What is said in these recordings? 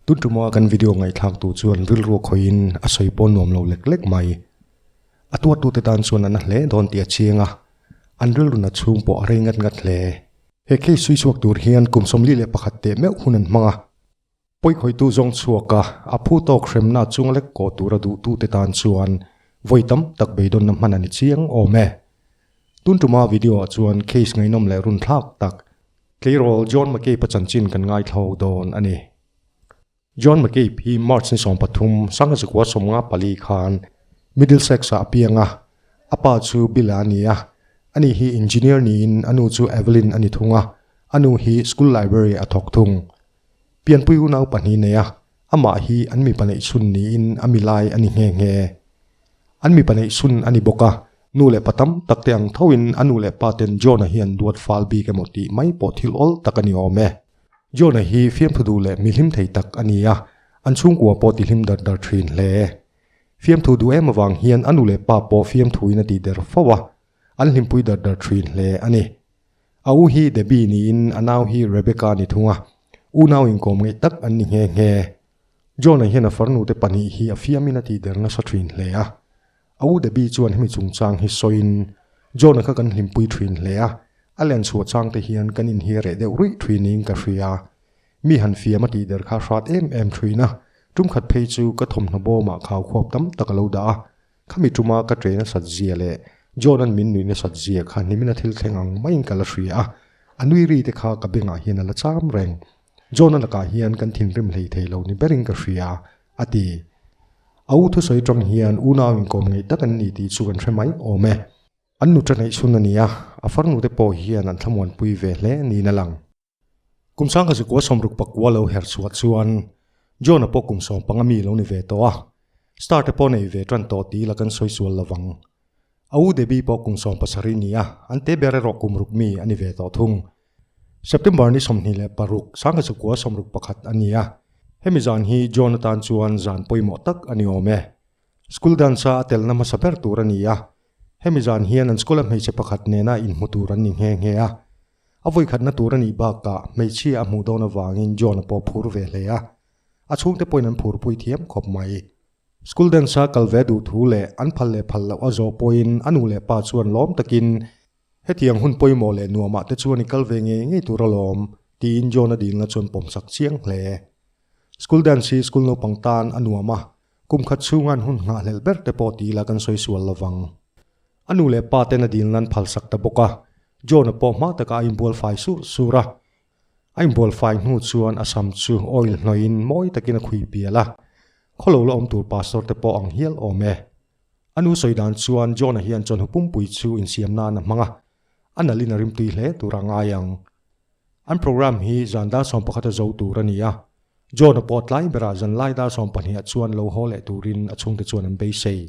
Tun tuma kan video ngaihthlak tu chuan rilru a khawihin a sawi pawh nuam lo lek lek mai. A tuartute tan chuan an na hle dawn tih a chiang a, an rilru na chhung pawh a rei ngat ngat hle. He case sui chhuak tur hian kum 41 teh meuh hun an hmang a. Pawikhawitu zawng chhuak a, a phu tawk hremna chung lek kawh tura duhtute tan chuan vawi tam tak beidawnna hman a ni chiang awm e. Tun tuma video ah chuan case ngaihnawm leh runthlak tak Tleirawl John McCabe-a chanchin kan ngaithlo dawn a ni. John McCabe hi March ni 13, 1954 khan Middlesex-ah a piang a, a pa chu Bill-a a ni a, ani hi engineer niin a nu chu Evelyn a ni thung a, a nu hi school library a thawk thung. Pianpui unau pahnih nei a, amah hi an mipa neihchhun niin a mi lai a ni nghe nghe. An mipa neihchhun a ni bawk a, nu leh pa tam tak te ang thoin a nu leh pa ten John-a hi an duat fal bik emaw tih mai pawh thil awl tak a ni awm e. John-a hi fiamthu duh leh mi hlim thei tak a ni a, an chhungkua pawh ti hlim dar dar thin hle. Fiamthu duh em avang hian a nu leh pa pawh fiamthuin a tih der fo a, an hlimpui dar dar thin hle a ni. A u hi Debbie niin a nau hi Rebecca a ni thung a, unau inkawm ngeih tak an ni nghe nghe. John-a hian a farnute pahnih hi a fiamin a tihder nasa thin hle a. A u Debbie chuan hemi chungchang hi sawiin, John-a kha kan hlimpui thin hle a, a len chhuah changte hian kan inhi reh deuh ruih thin niin ka hria. Mi han fiam a tihder kha hrat em em thin a, tumkhat phei chu ka thawmhnaw bawmah khaukhuap tam tak a lo dah a, Khami tuma ka train a sat zia leh John-a'n min nuih nasat zia kha nimin a thil thleng ang maiin ka la hria a, a nui ri te kha ka bengah hian a la cham reng. John-a lakah hian kan thinrim hlei thei lo ni berin ka hria, a ti. A u thusawi tang hian unau inkawm ngeih tak an ni tih chu kan hre mai awm e. An nu ṭa neih chhun a ni a, a farnute pawh hian an thlamuanpui ve hle niin a lang. Kum 1969 lo her chhuah chuan John-a pawh kum 15 mi lo ni ve tawh a, star te pawh nei ve tan tawh ti ila kan sawi sual lo vang. A u Debbie pawh kum 70 ni a, an te ber erawh kum ruk mi a ni ve tawh thung. September ni 26, 1961 a ni a, hemi zan hi John-a tan chuan zan pawimawh tak a ni awm e. School dance-a a telna hmasa ber tur a ni a, hemi zan hian an school-a hmeichhe pakhat nena inhmu tur an ni nghe nghe a. A vawikhatna tur a nih bakah hmeichhia a hmuh dawn avangin John-a pawh phur ve hle a, a chhungte pawhin an phurpui thiam khawp mai. School dance-a kal ve duh thu leh an phal leh phal loh a zawh pawhin a nu leh pa chuan lawm takin, Hetiang hun pawimawh leh nuamah te chuan i kal ve ngei ngei tur alawm, tiin John-a dilna chuan pawmsak chiang hle. School dance hi school naupang tan a nuam a, kum khat chhunga an hun nghahhlelh ber te pawh ti ila kan sawi sual lovang. A nu leh pa ten a dil nan phalsak ta bawk a, John-a pawh hma takah a inbual fai sur sur a. A inbual fai hnu chuan a sam chu oil hnawhin mawi takin a khui pial a, khawlo la awm tur pastor te pawh ang hial awm e. A nu sawi dan chuan John-a hian chawhnu pumpui chu insiam nan a hmang a, a nalhin a rimtui hle tur a ngai ang. An program hi zan dar 11 a zo tur a ni a, John-a pawh tlai berah zan lai dar 12 ah chuan lo haw leh turin a chhungte chuan an beisei.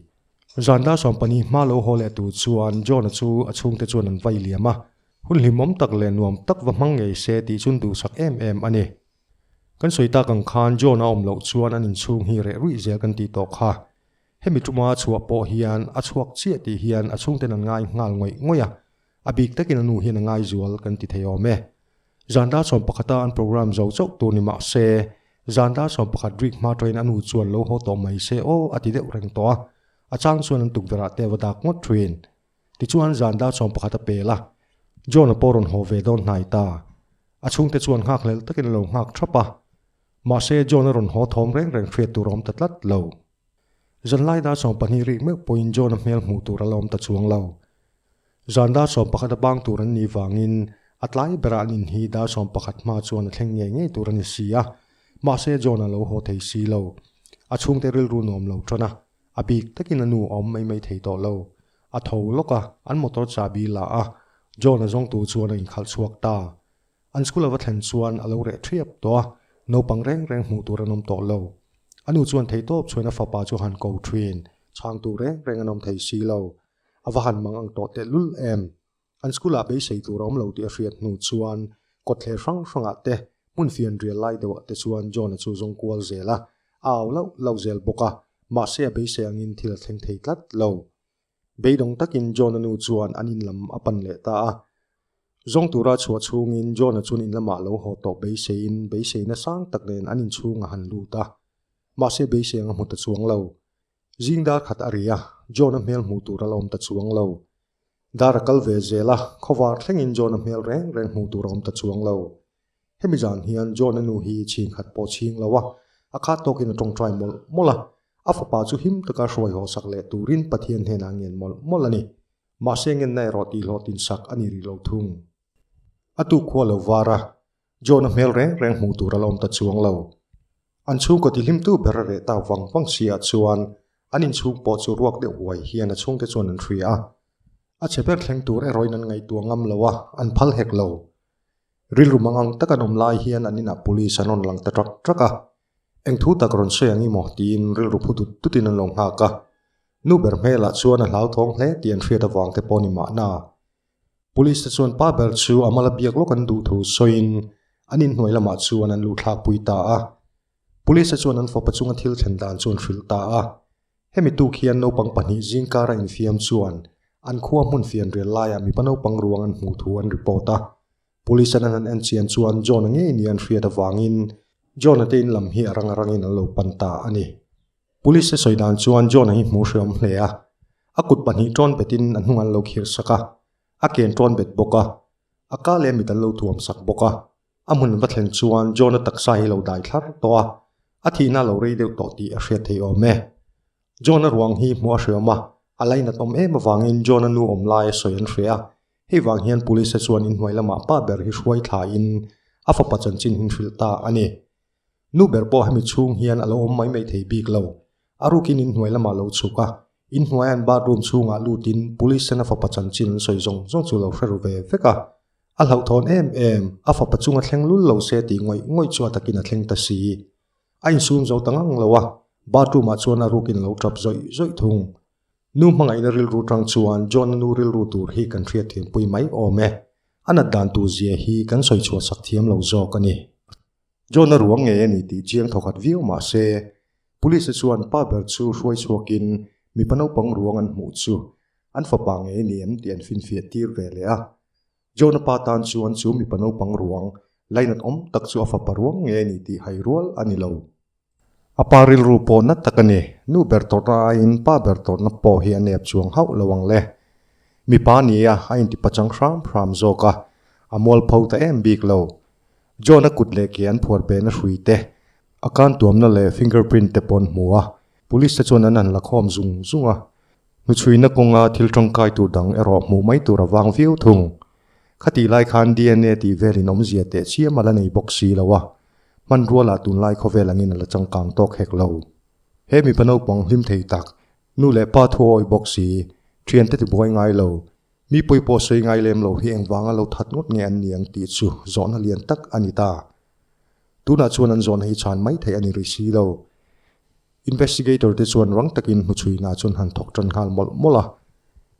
Zan dar 14 hma lo haw leh tur chuan John-a chu a chhungte chuan an vai liam a, hun hlimawm tak leh nuam tak va hmang ngei se tih chun duhsak em em a ni. Kan sawi tak ang khan John-a awm loh chuan an inchhung hi reh ruih zel kan tih tawh kha. Hemi tuma a chhuah pawh hian a chhuak chiah tih hian a chhungten an ngai nghal ngawih ngawih a, a bik takin a nu hian a ngai zual kan ti thei awm e. Zan dar 11 a an program zo chauh tur ni mah se, zan dar 11 rik hma tawhin a nu chuan lo haw tawh mai se aw a ti deuh reng tawh a, a chang chuan an tukverh ah te a va dak ngawt thin. Tichuan zan dar 11 a pel a, John-a pawh rawn haw ve dawn hnai ta. A chhungte chuan nghakhlelh takin a lo nghak thap a, mahse John-a rawn haw thawm reng reng hriat tur a awm ta tlat lo. Zanlai dar 12 rik meuh pawhin John-a hmel hmuh tur a la awm ta chuang lo. Zan dar 11 a bang tur an nih vangin a tlai berah an in hi dar 11 hma chuan a thleng ngei ngei tur a ni si a, mahse John-a lo haw thei si lo. A chhungte rilru nuam lo tan a, a bik takin a nu a awm mai mai thei tawh lo. A tho lawk a, an motor chahbi la a, John-a zawngtu chuan a inkhalh chhuak ta. An school a va thlen chuan a lo reh thiap tawh a, naupang reng reng hmuh tur an awm tawh lo. A nu chuan theihtawp chhuain a fapa chu a han ko thin, chhangtu reng reng an awm thei si lo. A va han mang ang tawh tehlul em? An school ah beisei tur a awm lo tih a hriat hnu chuan kawtthler hrang hrangah te, hmun fian rial lai deuhah te chuan John-a chu zawng kual zel a, a au lauh lauh zel bawk a, mahse a beisei angin thil a thleng thei tlat lo. Beidawng takin John-a nu chuan an in lam a pan leh ta a. Zawng tura chhuah chhungin John-a chuan in lamah lo haw tawh beiseiin beiseina sang tak nen an inchhung a han lut a. Mahse beisei ang a hmu ta chuang lo. Zing dar khat a ri a, John-a hmel hmuh tur a la awm ta chuang lo. Dar a kal ve zel a, khawvar thlengin John-a hmel reng reng hmuh tur a awm ta chuang lo. Hemi zan hian John-a nu hi chhing khat pawh chhing lo a, a khat tawkin a tawngtai mawlh mawlh a, a fapa chu him taka hruai haw sak leh turin Pathian hnenah a ngen mawlh mawlh a ni. Mahse ngenna erawh tihhlawhtin sak a ni rih lo thung. A tuk khua lo var a, John-a hmel reng reng hmuh tur a la awm ta chuang lo. An chhungkaw tihlimtu ber a reh tak vang vang si ah chuan an inchhung pawh chu ruak deuh huai hian a chhungte chuan an hria a. A chhe ber thleng tur erawhin an ngaihtuah ngam lo a, an phal hek lo. Rilru mangang tak an awm lai hian an inah police an rawn lang ta trak trak a. Eng thu tak rawn sawi ang i maw tiin rilru phu dut dutin an lo nghak a. Nu ber hmelah chuan a hlauthawng hle tih an hriat avang te pawh ni mahna. Police te chuan pa ber chu a mala biak lawk an duh thu sawiin an inhnuai lamah chuan an luhthlakpui ta a. Police te chuan an fapa chunga thil thlen dan chu an hrilh ta a. Hemi tuk hian naupang pahnih zingkara infiam chuan an khua hmun fianrial laiah mipa naupang ruang an hmuh thu an report a. Police an han en chian chuan John-a ngei nia an hriat avangin John-a te in lam hi a rang a rangin an lo pan ta a ni. Police te sawi dan chuan John-a hi hmuh hreawm hle a, a kut pahnih tawn betin a hnung an lo khirh sak a, a ken tawn bet bawk a, a ka leh mit an lo thuam sak bawk a. A hmun va thlen chuan John-a taksa hi lo dai thlar tawh a, a thihna a lo rei deuh tawh tih a hriat thei awm e. John-a ruang hi hmuh a hreawm a, a lainat awm em avangin John-a nu awm lai a sawi an hria a, hei vang hian Police-te chuan inhnuai lamah pa ber hi hruai thlain a fapa chanchin hin hrilh ta a ni. Nu ber pawh hemi chhung hian a lo awm mai mai thei bik lo. A rukin inhnuai lamah lo chhuk a, inhnuaia an bathroom chhungah lutin Police-ten a fapa chanchin an sawi zawng zawng chu lo hre ru ve vek a. A hlauhthawn em em, a fapa chunga thleng lul lo se tih ngawih ngawih chu a takin a thleng ta si. A insum zo ta ngang lo a, bathroom ah chuan a rukin a lo tap zawih zawih thung. Nu hmangaihna rilru tang chuan John-a nu rilru tur hi kan hriatthiampui mai awm e. A nat dan tur zia hi kan sawi chhuah sak thiam lo zawk a ni. John-a ruang ngei a ni tih chiang thawkhat viau mah se, Police-te chuan pa ber chu hruai chhuakin mipa naupang ruang an hmuh chu an fapa ngei a ni em tih an finfiah tir ve leh a. John-a pa tan chuan chu mipa naupang ruang lainat awm tak chu a fapa ruang ngei a ni tih hai rual a ni lo. A pa rilru pawh nat tak a ni. Nu ber tawrhna aiin pa ber tawrhna pawh hi a nep chuang hauh lo ang le. Mipa nia a inti pachang hram hram zawk a, a mualpho ta em bik lo. John-a kut leh ke an phuar behna hrui te, a kan tuamna leh fingerprint te pawh an hmu a, police te chuan an han la khawm zung zung a. Hnuchhuina kawnga thil tangkai tur dang erawh hmuh mai tur a vang viau thung. Khatih lai khan DNA tih velin awmzia teh chiam a la nei bawk si lo a, hmanrua lah tunlai khawvel angin a la changkang tawk hek lo. He mipa naupang hlim thei tak, nu leh pa thu awi bawk si, thiante tibuai ngai lo, mi pawi pawh sawi ngai lem lo hi engvanga lo that ngawt nge an ni ang tih chu zawhna lian tak a ni ta. Tunah chuan an zawhna hi chhan mai theih a ni rih si lo. Investigator te chuan rang takin hnuchhuina chuan han thawk tan nghal mawlh mawlh a.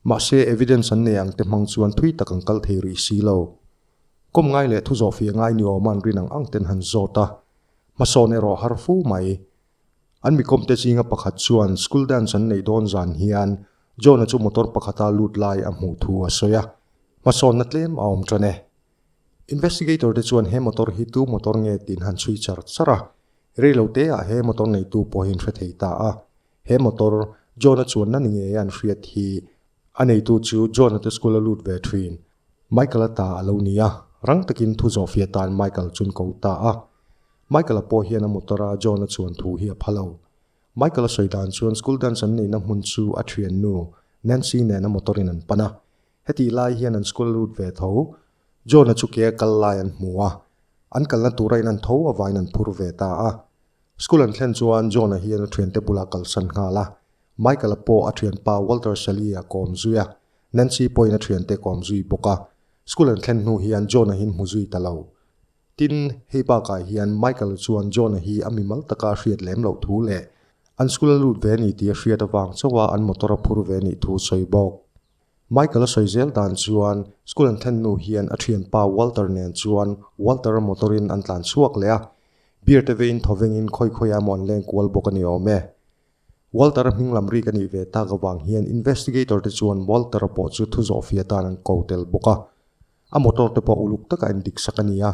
Mahse evidence an nei ang te hmang chuan thui tak an kal thei rih si lo. Kawm ngai leh thu zawhfiah ngai ni awma an rin ang ang ten han zawt a. Hmasawn erawh har fu mai. An mi kawmte zinga pakhat chuan school dance an neih dawn zan hian John-a chu motor pakhata lut lai a hmuh thu a sawi a. Hmasawnna tlem a awm tan e. Investigator te chuan he motor hi tu motor nge tiin han chhui char char a, rei lo te ah he motor neitu pawh hi an hre thei ta a. He motor, John-a chuanna ni ngei a an hriat hi a neitu chu John-a te school a lut ve thin. Michael-a ta a lo ni a, rang takin thu zawhfiah tan Michael chun ko ta a. Michael-a pawh hian a motor a John-a chuan thu hi a pha lo. Michael-a sawi dan chuan school dance an neihna hmun chu a thiannu Nancy nen a motor in an pan a. Hetih lai hian an school lut ve tho. John-a chu ke a kal lai an hmu a, an kalna tura in an tho avangin an phur ve ta a. School an thlen chuan John-a hian a thiante bulah kalsan nghal a, Michael-a pawh a thianpa Walter Sally-a kawm zui a, Nancy pawhin a thiante kawm zui bawk a. School an thlen hnu hian John-a hi hmu zui ta lo. Tin, hei bakah hian Michael-a chuan John-a hi a mimal taka a hriat lem loh thu leh an school a lut ve a ni tih a hriat avang chauha an motor a phur ve a nih thu sawi bawk. Michael a sawi zel dan chuan school an thlen hnu hian a thianpa Walter nen chuan Walter-a motor-in an tlan chhuak leh a, beer te veiin thawvengin khawi khawiah emaw an leng kual bawk a ni awm e. Walter-a hming lam rik a nih ve tak avang hian investigator te chuan Walter-a pawh chu thu zawhfiah tan an ko tel bawk a. A motor te pawh uluk taka endik sak a ni a.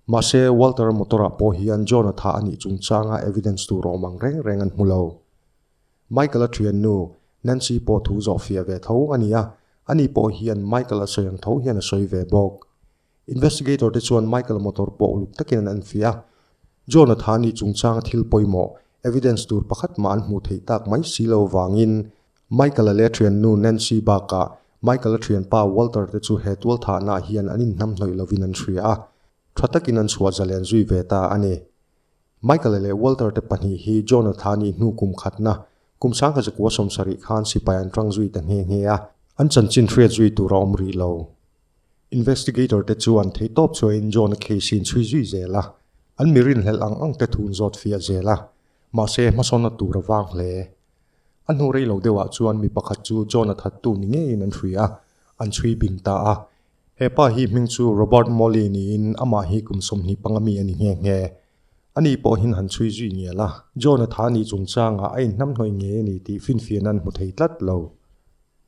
Mahse, Walter-a motor-ah pawh hian John-a thah a nih chungchanga evidence tur awm ang reng reng an hmu lo. Michael-a thiannu, Nancy pawh thu zawh fiah ve tho a ni a, ani pawh hian Michael-a sawi ang tho hian a sawi ve bawk. Investigator te chuan Michael-a motor pawh uluk takin an enfiah a, John-a tha nih chungchanga thil pawimawh, evidence tur pakhat mah an hmuh theih tak mai si lo vangin Michael-a leh a thiannu Nancy bakah Michael-a thianpa Walter te chu he tualthahnaah hian an inhnamhnawih lovin an hria a, tha takin an chhuah zalen zui ve ta a ni. Michael-a leh Walter te pahnih hi John-a thla nih hnu kum khatna, kum sangkha zakua 70 khan sipai an tang zui ta nghe nghe a, an chanchin hriat zui tur a awm rih lo. Investigator te chuan theihtawp chuain John-a case hi an chhui zui zel a, an mi rinhlelh ang ang te thu an zawt fiah zel a, mahse hmasawnna tur a vang hle. A hnu rei lo deuhah chuan mi pakhat chu John-a thattu ni ngeiin an hria a, an chhui bing ta a. He pa hi hming chu Robert Molly niin amah hi kum 25 mi a ni nghe nghe. Ani pawhin han chhui zui ngial a, John-a tha nih chungchangah a inhnamhnawih ngei a ni tih finfiahna an hmu thei tlat lo.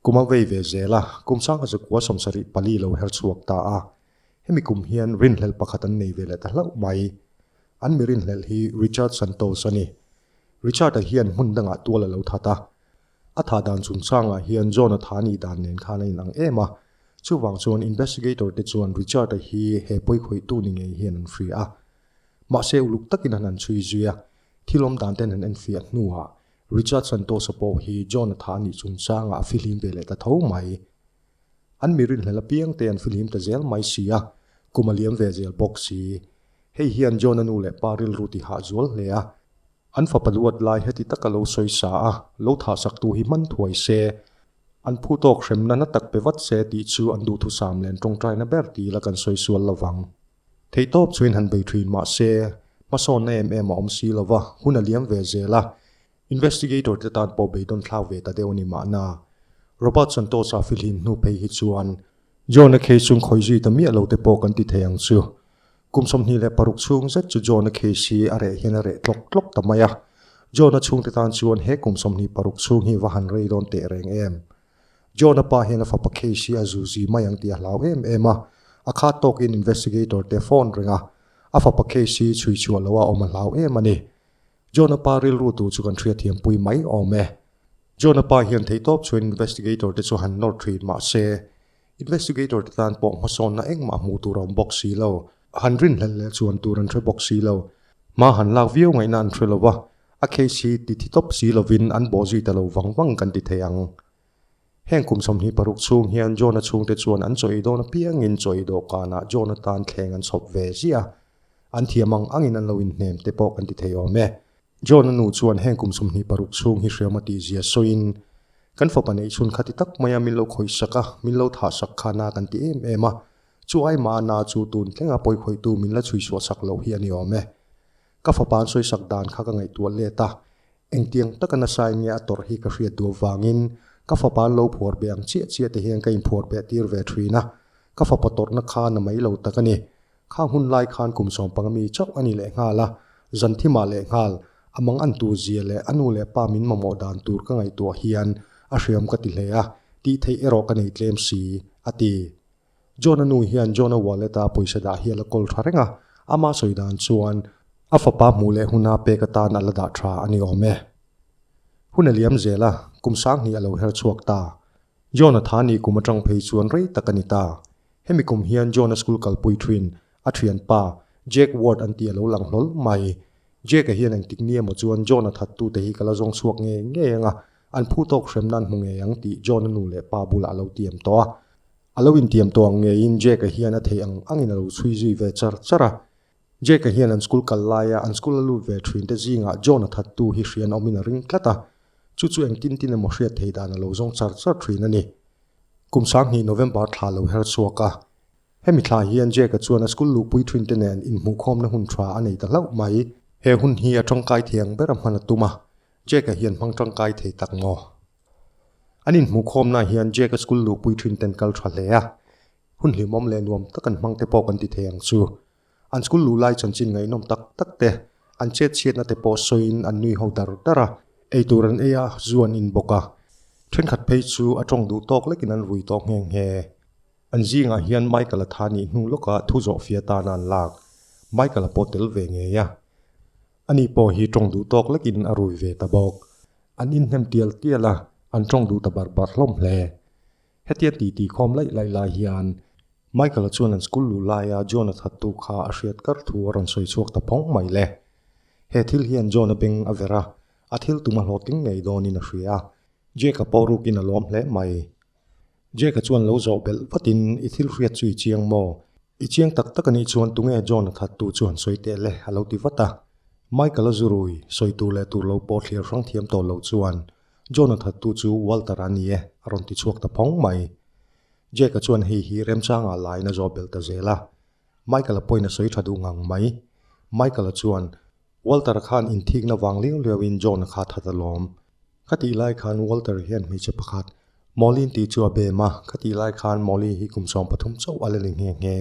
Kum a vei ve zel a, kum 1974 lo her chhuak ta a. Hemi kum hian rinhlelh pakhat an nei ve leh ta hlauh mai. An mi rinhlelh hi Richard Santos a ni. Richard-a hian hmun dangah tual a lo that a. A thah dan chungchangah hian John-a tha nih dan nen khan a inang em a. Chuvang chuan investigator te chuan Richard-a hi he pawikhawihtu ni ngei hian an hria a. Mahse uluk takin an han chhui zui a, thil awm dan ten an enfiah hnuah Richard Santos-a pawh hi John-a tha nih chungchangah a fihlim ve leh ta tho mai. An mi rinhlel apiang te an fihlim ta zel mai si a, kum a liam ve zel bawk si. Hei hian John-a nu leh pa rilru ti hah zual hle a. An fapa luat lai heti taka lo sawi sa a, lo thah sak tu hi hman thuai se, an phu tawk hremna na tak pe vat se tih chu an duhthusam leh an tawngtaina ber ti ila kan sawi sual lo vang. Theihtawp chuin han bei thin mah se, hmasawnna em em a awm si lo va, hun a liam ve zel a, Investigator te tan pawh beidawn thlak ve ta deuh a ni mahna. Robert Santos-a fihlim hnu phei hi chuan John-a case chung khawi zui ta miah lo te pawh kan ti thei ang chu. Kum 26 chhung zet chu John-a case hi a reh hian a reh tlawk tlawk ta mai a. John-a chhungte tan chuan he kum 26 chhung hi va han rei dawn teh reng em. John-a pa hian a fapa case hi a zu zui mai ang tih a hlau em em a. A khat tawkin investigator te phone reng a, a fapa case hi chhui chhuah loha awm a hlau em a ni. John-a pa rilru tur chu kan hriatthiampui mai awm e. John-a pa hian theihtawp chuan investigator te chu han nawr thin mah se, investigator te tan pawh hmasawnna engmah hmuh tur a awm bawk si lo. Han rinhlelh leh chuan tur an hre bawk si lo. Hma han lak viau ngaihna an hre lo va, a case hi ti thi tawp si lovin an bawh zui ta lo vang vang kan ti thei ang. Heng kum 26 chhung hian John-a chhungte chuan an chaw ei dawn apiangin chaw ei dawhkanah John-a tan thleng an chhawp ve ziah a, an thiam ang angin an lo inhnem te pawh kan ti thei awm e. John-a nu chuan heng kum 26 chhung hi hriam a tihzia sawiin, Kan fapa neih chhun khati tak maia min lo khawih sak a, min lo thah sak kha na kan ti em em a, chu ai mah a na chu tun thlenga pawikhawihtu min la chhui chhuah sak loh hi a ni awm e. Ka fapa an sawi sak dan kha ka ngaihtuah let a, Engtiang taka nasa in nge a tawrh hi ka hriat duh avangin ka fapa an lo phuar beh ang chiah chiah te hian ka inphuar beh tir ve thin a, ka fapa tawrhna kha na mai lo tak a ni. Khang hun lai khan kum 15 mi chauh a ni lehnghal a, zan thimah lehnghal, a mang an tur zia leh a nu leh pa min mamawh dan tur ka ngaihtuah hian a hriam ka ti hle a, tih theih erawh ka nei tlem si, a ti. John-a nu hian John-a wallet-a pawisa dah hi a la kawl tha reng a, ama sawi dan chuan a fapa hmuh leh huna pek atan a la dah tha a ni awm e. Hun a liam zel a, kum 2000 a lo her chhuak ta. John-a tha nih kum atang phei chuan rei tak a ni ta. Hemi kum hian John-a school kalpui thin, a thianpa, Jake Ward an tih a lo lang hlawl mai. Jake-a hian engtik ni emaw chuan John-a thattute hi ka la zawng chhuak ngei ngei ang a, an phu tawk hremna an hmu ngei ang tih John-a nu leh pa bulah a lo tiam tawh a. A lo intiam tawh ang ngeiin Jake-a hian a theih ang angin a lo chhui zui ve char char a. Jake-a hian an school kal laia an school a lut ve thin te zingah John-a thattu hi hrian awmin a ring tlat a, chu chu engtin tin emaw hriat theih dan a lo zawng char char thin a ni. Kum 2000 November thla lo her chhuak a. Hemi thla hian Jake-a chuan a school luhpui thin te nen inhmuhkhawmna hun tha a nei ta hlauh mai. He hun hi a tangkai thei ang ber a hman a tum a, Jake-a hian hmang tangkai thei tak maw? An inhmuhkhawmna hian Jake-a school luhpui thin ten kal tha hle a, hun hlimawm leh nuam tak an hmang te pawh kan ti thei ang chu. An school luh lai chanchin ngaihnawm tak tak te, an chet chhiatna te pawh sawiin an nui ho dar dar a, eitur an ei a, zu an in bawk a. Thenkhat phei chu a tawng duh tawk lekin an rui tawh nghe nghe. An zingah hian Michael-a tha nih hnu lawkah thu zawhfia tana an lak. Michael-a pawh tel ve ngei a. Ani pawh hi tawng duh tawk lekin a rui ve ta bawk. An inhnem tial tial a, an tawng duh ta bar bar hlawm hle. Hetia titi khawm laih laih lai hian Michael-a chuan an school luh laia John-a thattu kha a hriat kar thu a rawn sawi chhuak ta phawng mai le. He thil hian John-a beng a ver a, a thil tum a hlawhtling ngei dawnin a hria. Jake-a pawh rukin a lawm hle mai. Jake-a chuan lo zawh belh vatin i thil hriat chu i chiang maw? I chiang tak tak anih chuan tunge John-a thattu chu han sawi teh le a lo ti vat a. Michael-a zurui, sawi tur leh tur lo pawh thliar hrang thiam tawh lo chuan John-a thattu chu Walter-a a ni e, a rawn ti chhuak ta phawng mai. Jake-a chuan hei hi remchangah laiin a zawh belh ta zel a. Michael-a pawhin a sawi tha duh ngang mai. Michael-a chuan, Walter-a khan inthikna vang liau liauin John-a kha that a lawm. Ka tih lai khan Walter hian hmeichhe pakhat, Molly tih chu a bem a, ka tih lai khan Molly hi kum 13 chauh a la ni nghe nghe.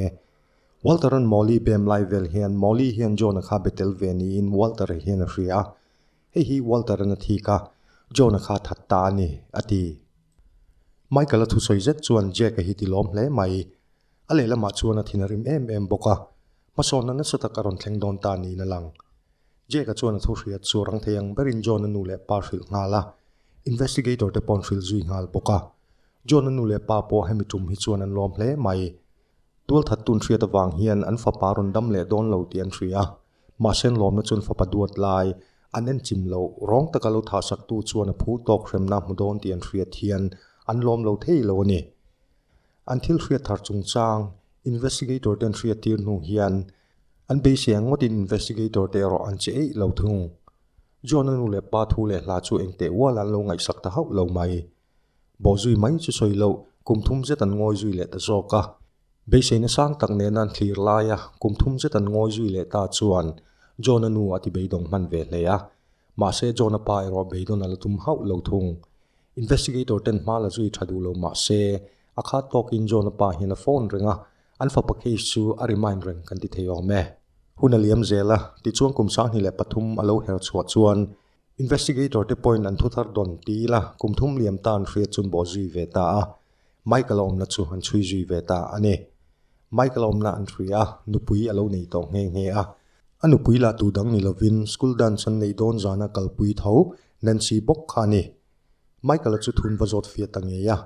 Walter-a'n Molly bem lai vel hian Molly hian John-a kha be tel ve niin Walter-a hian a hria a. Hei hi Walter-a'n a thik a, John-a kha that ta a ni, a ti. Michael-a thusawi zet chuan Jack-a hi ti lawm hle mai. A lehlamah chuan a thin a rim em em bawk a, hmasawnna nasa tak a rawn thleng dawn ta niin a lang. Jake-a chuan a thu hriat chu rang thei ang berin John-a nu leh pa hrilh nghal a, investigator te paw'n hrilh zui nghal bawk a. John-a nu leh pa pawh hemi tum hi chuan an lawm hle mai. Tualthat tun hriat avang hian an fapa rawn dam leh dawn lo tih an hria a, mahse an lawmna chuan fapa duat lai an enchim loh rawng taka lo thahsaktu chuan a phu tawk hremna hmu dawn tih an hriat hian an lawm lo thei lo a ni. An thil hriat thar chungchang investigator te an hriat tir hnu hian an beisei ang ngawtin investigator te erawh an che eih lo thung. John-a nu leh pa thu leh hla chu engteh ual an lo ngaihsak ta hauh lo mai. Bawhzui mai chu sawi loh kum thum zet an ngawi zui leh ta zawk a. Beiseina sang tak nena an thlir laia kum thum zet an ngawi zui leh ta chuan John-a nu a ti beidawng hman ve hle a. Mahse John-a pa erawh beidawn a la tum hauh lo thung. Investigator ten hma la zui tha duh lo mah se, a khat tawkin John-a pa hian a phone reng a, an fapa case chu a remind reng kan ti thei awm e. Hun a liam zel a, tichuan kum 2003 a lo her chhuah chuan investigator te pawhin an thuthar dawn ti ila kum thum liam ta an hriat chu an bawh zui ve ta a, Michael a awmna chu an chhui zui ve ta a ni. Michael a awmna an hria a, nupui a lo nei tawh nghe nghe a. A nupui lah tu dang ni lovin school dance an neih dawn zana kalpui tho Nancy bawk kha a ni. Michael-a chu thun va zawt fiah ta ngei a,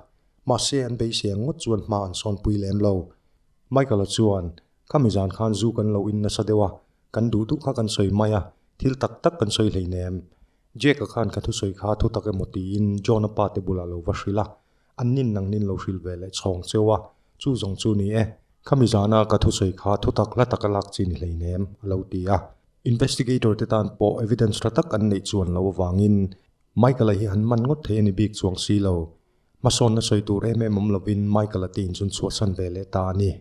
mahse an beisei ang ngawt chuan hma an sawnpui lem lo. Michael-a chuan, Khami zan khan zu kan lo in nasa deuh a, kan duh duh kha kan sawi mai a, thil tak tak kan sawi hleinem. Jake-a khan ka thusawi kha thu tak emaw tiin John-a pa te bulah lo va hrilh a, an nin nang nin lo hrilh ve leh chhawng cheu a, chu zawng chu ni e. Khami zana ka thusawi kha thu tak hla taka lak chi ni hleinem, a lo ti a. Investigator te tan pawh evidence tha tak an neih chuan lo avangin Michael-a hi han man ngawt thei a ni bik chuang si lo. Hmasawnna sawi tur em em awm lovin Michael-a te in chun chhuahsan ve leh ta a ni.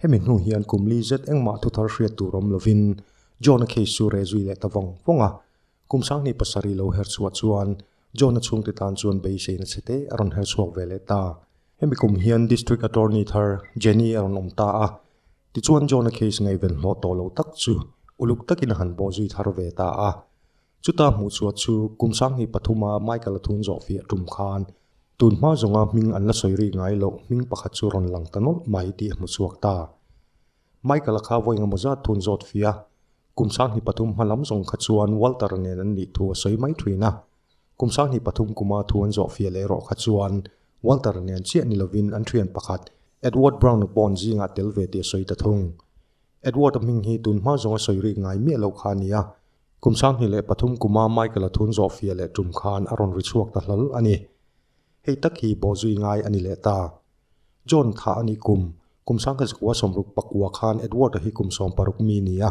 Hemi hnu hian kum li zet engmah thuthar hriat tur awm lovin John-a case chu reh zui leh ta vawng vawng a. Kum 27 lo her chhuah chuan John-a chhungte tan chuan beiseina chhe te a rawn her chhuak ve leh ta. Hemi kum hian District Attorney thar Jenny a rawn awm ta a. Tichuan John-a case ngaihven hlawh tawh lo tak chu uluk takin a han bawh zui thar ve ta a. Chuta hmuh chhuah chu kum 2003 a Michael-a thun zawh fiah tum khan tun hma zawnga hming an la sawi ri ngai loh hming pakhat chu rawn lang ta nawlh mai tih a hmu chhuak ta. Michael-a kha vawi engemaw zat thun zawt fiah kum 2003 hma lam zawng kha chuan Walter-a nen an nih thu a sawi mai thin a. Kum 2003 kuma thu an zawh fiah leh erawh kha chuan Walter-a nen chiah ni lovin an thian pakhat Edward Brown-a pawn zingah tel ve tih a sawi ta thung. Edward-a hming hi tun hma zawnga sawi rik ngai miah loh kha a ni a. Kum 2003 kuma Michael-a thun zawh fiah leh tum khan a rawn ri chhuak ta hlawl a ni. Hei tak hi bawhzui ngai a ni leh ta. John tha a nih kum, kum 1969 khan Edward-a hi kum 60 mi ni a.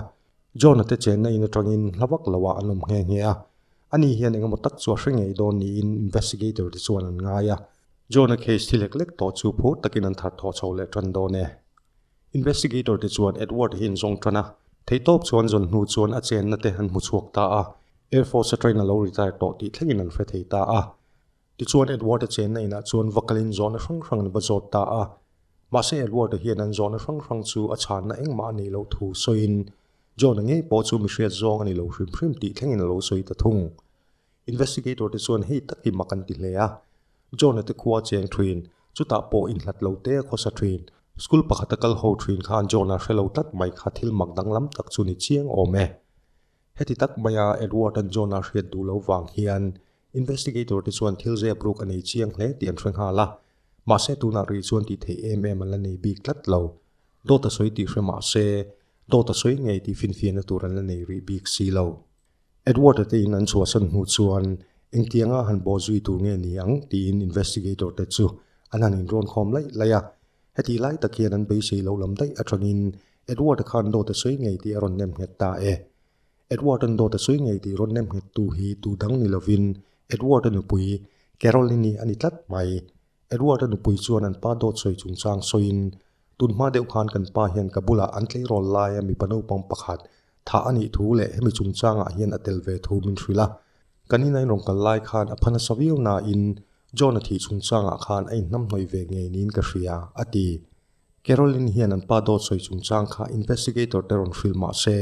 John-a te chenna in atangin hla vak loah an awm nghe nghe a. Ani hian engemaw tak chu a hre ngei dawn niin investigator te chuan an ngai a. John-a case thi lek lek tawh chu phur takin an thar thawh chho leh tan dawn e. Investigator te chuan Edward hi an zawng tan a, theihtawp chuan zawn hnu chuan a chenna te an hmu chhuak ta a, Air Force atangin a lo retire tawh tih thlengin an hre thei ta a. Tichuan Edward-a chenna inah chuan va kalin zawhna hrang hrang an va zawt ta a. Mahse Edward-a hian an zawhna hrang hrang chu a chhanna engmah a neih loh thu sawiin John-a ngei pawh chu mi hriat zawng a ni lo hrim hrim tih thlengin a lo sawi ta thung. Investigator te chuan hei tak hi mak an ti hle a. John-a te khua cheng thin, chutah pawh inhlat lo te a khawsa thin. School pakhata kal ho thin khan John-a hre lo tlat mai kha thil mak danglam tak chu ni chiang awm e. Heti tak maia Edward-a'n John-a hriat duh lo vang hian investigator te chuan thil zep ruk a nei chiang hle tih an hre nghal a. Mahse tunah rih chuan tih theih em em an la nei bik tlat lo. Dawt a sawi tih hre mah se, dawt a sawi ngei tih finfiahna tur an la nei rih bik si lo. Edward-a te in an chhuahsan hnu chuan engtianga han bawh zui tur nge ni ang tiin investigator te chu an han inrawn khawm laih laih a. Heti lai tak hian an beisei lo lam daih atangin Edward-a khan dawt a sawi ngei tih a rawn nem nghet ta e. Edward-a'n dawt a sawi ngei tih rawn nem nghettu hi tu dang ni lovin Edward-a nupui Caroline-i a ni tlat mai. Edward-a nupui chuan an pa dawt sawi chungchang sawiin, Tun hma deuh khan kan pa hian ka bulah an tleirawl laia mipa naupang pakhat thah a nih thu leh hemi chungchangah hian a tel ve thu min hrilh a. Kan ina inrawn kal lai khan a pha nasa viau nain John-a thih chungchangah khan a inhnamhnawih ve ngei niin ka hria, a ti. Caroline hian an pa dawt sawi chungchang kha investigator te rawn hrilh mah se,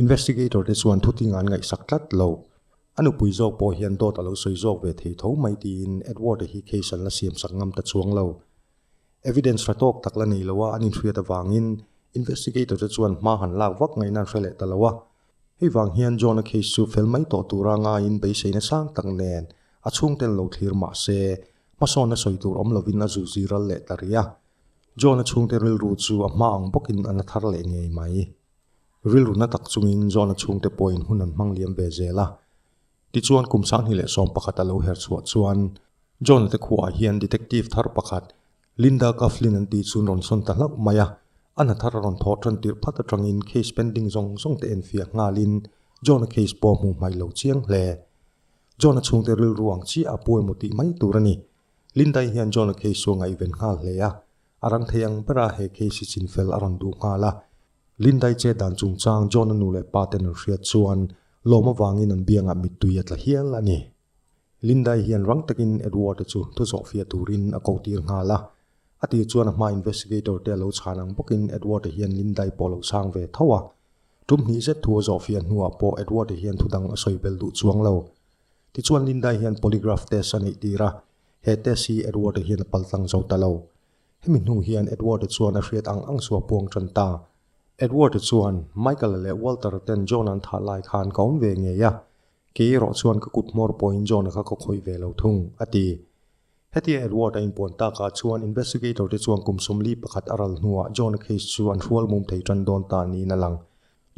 investigator te chuan thuting an ngaihsak tlat lo. A nupui zawk pawh hian dawt a lo sawi zawk ve thei tho mai tiin Edward-a hi case an la siamsak ngam ta chuang lo. Evidence hra tawk tak la nei lo a an inhriat avangin investigator te chuan hma han lak vak ngaihna an hre leh ta lo a. Hei vang hian John-a case chu fel mai tawh tura ngaiin beiseina sang tak nen a chhungten lo thlir mah se, hmasawnna sawi tur awm lovin a zu ziral leh ta rih a. John-a chhungte rilru chu a hma ang bawkin a na thar leh ngei mai. Rilru na tak chungin John-a chhungte pawhin hun an hmang liam ve zel a. Tichuan kum 2011 a lo her chhuah chuan John-a te khuaah hian detective thar pakhat Linda Coughlin an tih chu an rawn sawn ta hlauh mai a. A hna thar a rawn thawh tan tirh phat atangin case pending zawng zawng te enfiah nghalin John-a case pawh hmuh hmaih lo chiang hle. John-a chhungte rilru ang chiah a pu emaw tih mai tur a ni. Linda-i hian John-a case chu a ngaihven nghal hle a. A rang thei ang bera he case hi chinfel a rawn duh nghal a. Lindai che dan chungchang John-a nu leh pa ten an hriat chuan lawm avangin an biangah mittui a tla hial a ni. Lindai hian rang takin Edward-a chu thu zawhfiah turin a kohtir nghal a. A tir chuan a hma investigator te a lo chhan ang bawkin Edward-a hian Lindai pawh a lo chhang ve tho a. Tum hnih zet thu a zawhfiah hnuah pawh Edward-a hian thu dang a sawi bel duh chuang lo. Tichuan Lindai hian polygraph test a neih tir a, he test hi Edward-a hian a paltlang zo ta lo. Hemi hnu hian Edward-a chuan a hriat ang ang chu a puang tan ta. Edward-a chuan, Michael-a leh Walter-a ten John-a an thah lai khan ka awm ve ngei a, kei erawh chuan ka kut hmawr pawhin John-a kha ka khawih ve lo thung, a ti. Hetia Edward-a inpuan takah chuan investigator te chuan kum 41 a ral hnuah John-a case chu an hrual mum thei tan dawn ta niin a lang.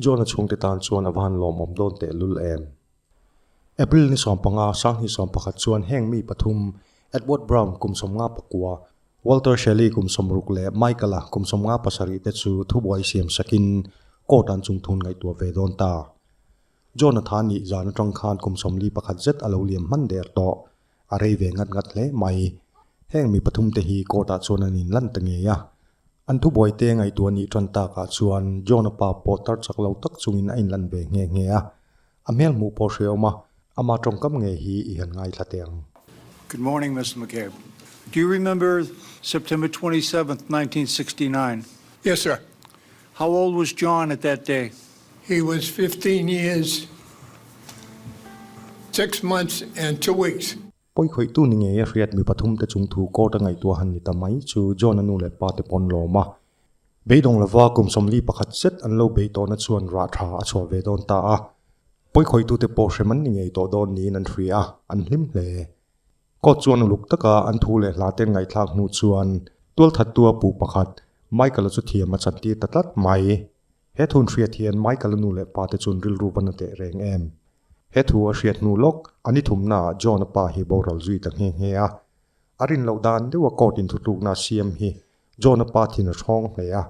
John-a chhungte tan chuan a va han lawmawm dawn tehlul em. April ni 15, 2011 chuan heng mi pathum, Edward Brown kum 54, Walter Shelley kum 60 leh Michael-a kum 57 te chu thubuai siam sakin court an chungthun ngaihtuah ve dawn ta. John-a tha nih zan atang khan kum 41 zet a lo liam hman der tawh. A rei ve ngat ngat hle mai. Heng mi pathum te hi court ah chuan an inlan ta ngei a. An thubuai te ngaihtuah nih tan takah chuan John-a pa pawh tar chak lo tak chungin a inlan ve nghe nghe a. A hmel hmuh pawh hre awm a, ama tawngkam ngei hi i han ngaithla teh ang. Good morning, Mister McCabe. Do you remember September 27th, 1969? Yes, sir. How old was John at that day? He was 15 years, 6 months and 2 weeks. Pawikhawihtu ni ngei a hriat mi pathum te chung thu court a ngaihtuah han ni ta mai chu John-a nu leh pa te pawn lawm a. Beidawng lova kum 41 zet an lo bei tawhna chuan rah tha a chhuah ve dawn ta a. Pawikhawihtu te pawh hrem an ni ngei tawh dawn niin an hria a, an hlim hle. Court chuan uluk taka an thu leh hla ten ngaihthlak hnu chuan tualthattua pu pakhat Michael-a chu thiam a chantir ta tlat mai. He thun hriat hian Michael-a nu leh pa te chuan rilru va na teh reng em? He thu a hriat hnu lawk a ni thumnaah John-a pa hi boral zui ta nghe nghe a. A rin loh dan deuha court in thutlukna a siam hi John-a pa thin a hrawng hle a.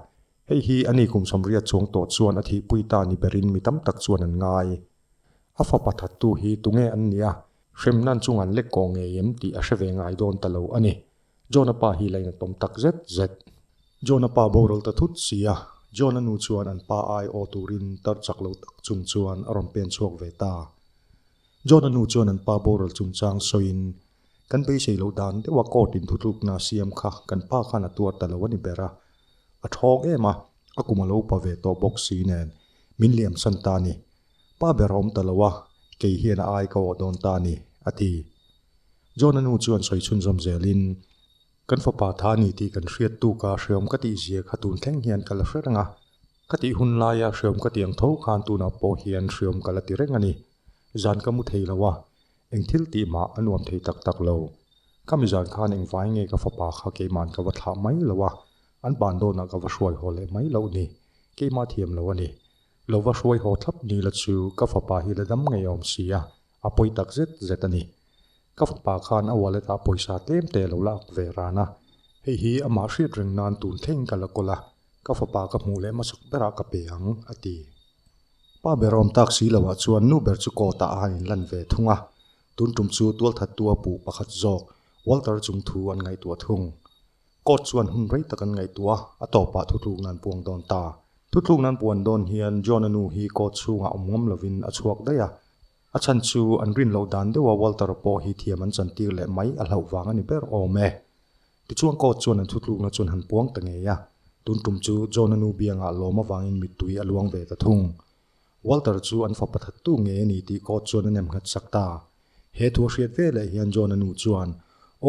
Hei hi a ni kum 80 chuang tawh chuan a thihpui ta ni berin mi tam tak chuan an ngai. A fapa thattu hi tunge an nia? Hremnan chung an lek kawh ngei em tih a hre ve ngai dawn ta lo a ni. John-a pa hi lain a tawm tak zet zet. John-a pa boral ta thut si a, John-a nu chuan an pa ai aw turin tar chak lo tak chung chuan a rawn pen chhuak ve ta. John-a nu chuan an pa boral chungchang sawiin, Kan beisei loh dan deuha court in thutlukna a siam kha kan pa khan a tuar ta lo a ni ber a. A thawng em a, a kum a lo pa ve tawh bawk si nen min liam san ta a ni. Pa ber a awm ta lo a, kei hian a ai ka awh dawn ta a ni, a ti. John-a nu chuan sawi chhunzawm zelin. Kan fapa tha a ni tih kan hriat tuk a, hreawm ka tih zia kha tun thleng hian ka la hre reng a. Ka tih hun laia hreawm ka tih ang tho khan tunah pawh hian hreawm ka la ti reng a ni. Zan ka mu thei lo a, eng thil tih mah a nuam thei tak tak lo. Ka mi zan khan engvai nge ka fapa kha keima'n ka va thlah mai lo a, an ban dawnah ka va hruai haw leh mai loh ni. Keimah thiam lo a ni. Lo va hruai haw thlap ni la chu ka fapa hi la dam ngei awm si a, a pawi tak zet zet a ni. Ka fapa khan a wallet ah pawisa tlem te lo la ak ve ran a, hei hi amah hriat reng nan tun thleng ka la kawl a, ka fapa ka hmuh leh hmasak berah ka pe ang, a ti. Pa ber awm tak si loah chuan nu ber chu court ah a han inlan ve thung a, tun tum chu tualthattu a puh pakhat zawk Walter chung thu an ngaihtuah thung. Court chuan hun rei tak an ngaihtuah a, a tawpah thutlukna an puang dawn ta. Thutlukna an puan dawn hian John-a nu hi court chhungah awm ngam lovin a chhuak daih a. A chhan chu an rin loh dan deuha Walter-a pawh hi thiam an chantir leh mai a hlauh vang a ni ber awm e. Tichuan court chuan an thutlukna chuan han puang ta ngei a, tun tum chu John-a nu biangah lawm avangin mittui a luang ve ta thung. Walter chu an fapa thattu ngei a ni tih court chuan a nem nghat sak ta. He thu a hriat ve leh hian John-a nu chuan,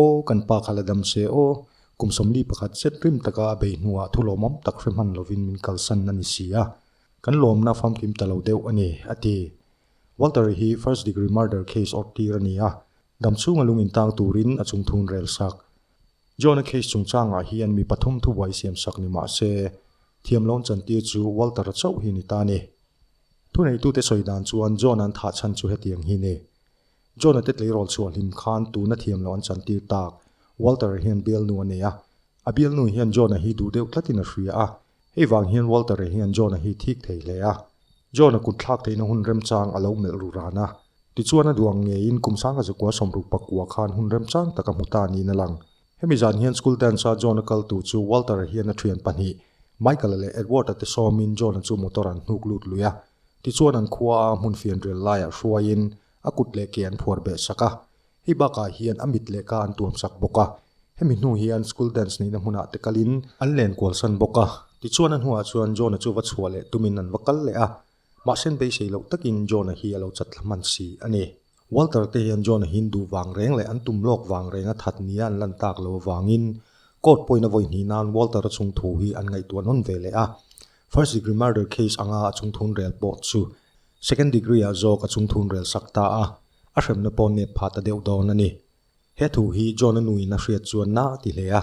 Aw, kan pa kha la dam se aw, kum 41 zet rim taka a bei hnuah thu lawmawm tak hre hman lovin min kalsan a ni si a, kan lawmna famkim ta lo deuh a ni, a ti. Walter hi first degree murder case awrh tir a ni a, dam chhunga lung intang turin a chungthun rel sak. John-a case chungchangah hian mi pathum thubuai siam sak ni mah se, thiamlawm chantir chu Walter-a chauh hi ni ta a ni. Thuneitute sawi dan chuan John-a an thah chhan chu hetiang hi ni. John-a te tleirawl chhuah hlim khan tuna thiamloh an chantir tak. Walter-a hian bialnu a nei a, a bialnu hian John-a hi duh deuh tlatin a hria a, Hei vang hian Walter-a hian John-a hi thik thei hle a. John-a kut thlak theihna hun remchang a lo melh ru ran a. Tichuan a duang ngeiin kum sangha zakua sawmruk pakua khan hun remchang tak a hmu ta niin a lang. Hemi zan hian school dance-a John-a kal tu chu Walter-a hian a thian pahnih, Michael-a leh Edward-a te sawmin John-a chu motor an hnuk lut lui a. Tichuan an khua a hmun fianrial laiah hruaiin a kut leh ke an phuar beh sak a. Hei bakah hian a mit leh ka an tuam sak bawk a, hemi hnu hian school dance neihna hmunah te kalin an len kual san bawk a. Tichuan a hnuah chuan John-a chu va chhuah leh tumin an va kal leh a, mahse an beisei loh takin John-a hi a lo chat thla hman si a ni. Walter te hian John-a hi an duh vang reng leh an tum lawk vang renga that nia an lan tak lo avangin court pawhin a vawi hnih nan Walter-a chung thu hi an ngaihtuah nawn ve leh a. First degree murder case anga a chungthun rel pawh chu second degree-ah zawk a chungthun rel sak ta a. A hremna pawh nep phah ta deuh dawn a ni. He thu hi John-a nuin a hriat chuan na a ti hle a.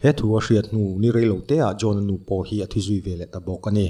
He thu a hriat hnu ni rei lo teah John-a nu pawh hi a thi zui ve leh ta bawk a ni.